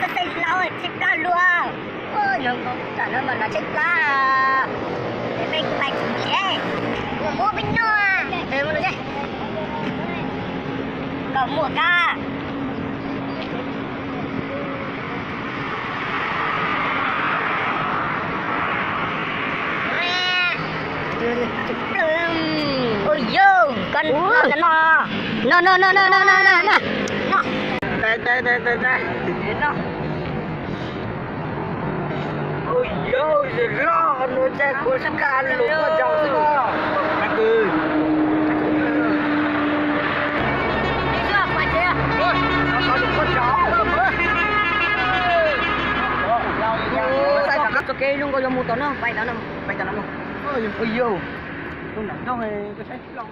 xab xej laub tshaib plab luaj. Ua, nyob nkaus tam no mas nrov tshaib plab. Peb kuj pais tsis mus tsev. Ua, muab peb noj. Kom muaj kab. Ua yog koj noj, noj noj noj noj noj noj noj. Ua yau, loj no ces kuv sab ka lus tuaj zaum xwb no. Txoj kev zoo nkauj yuav mus tom no, pais tom no. Ua yau, tus nram nroog, koj saib tsis los.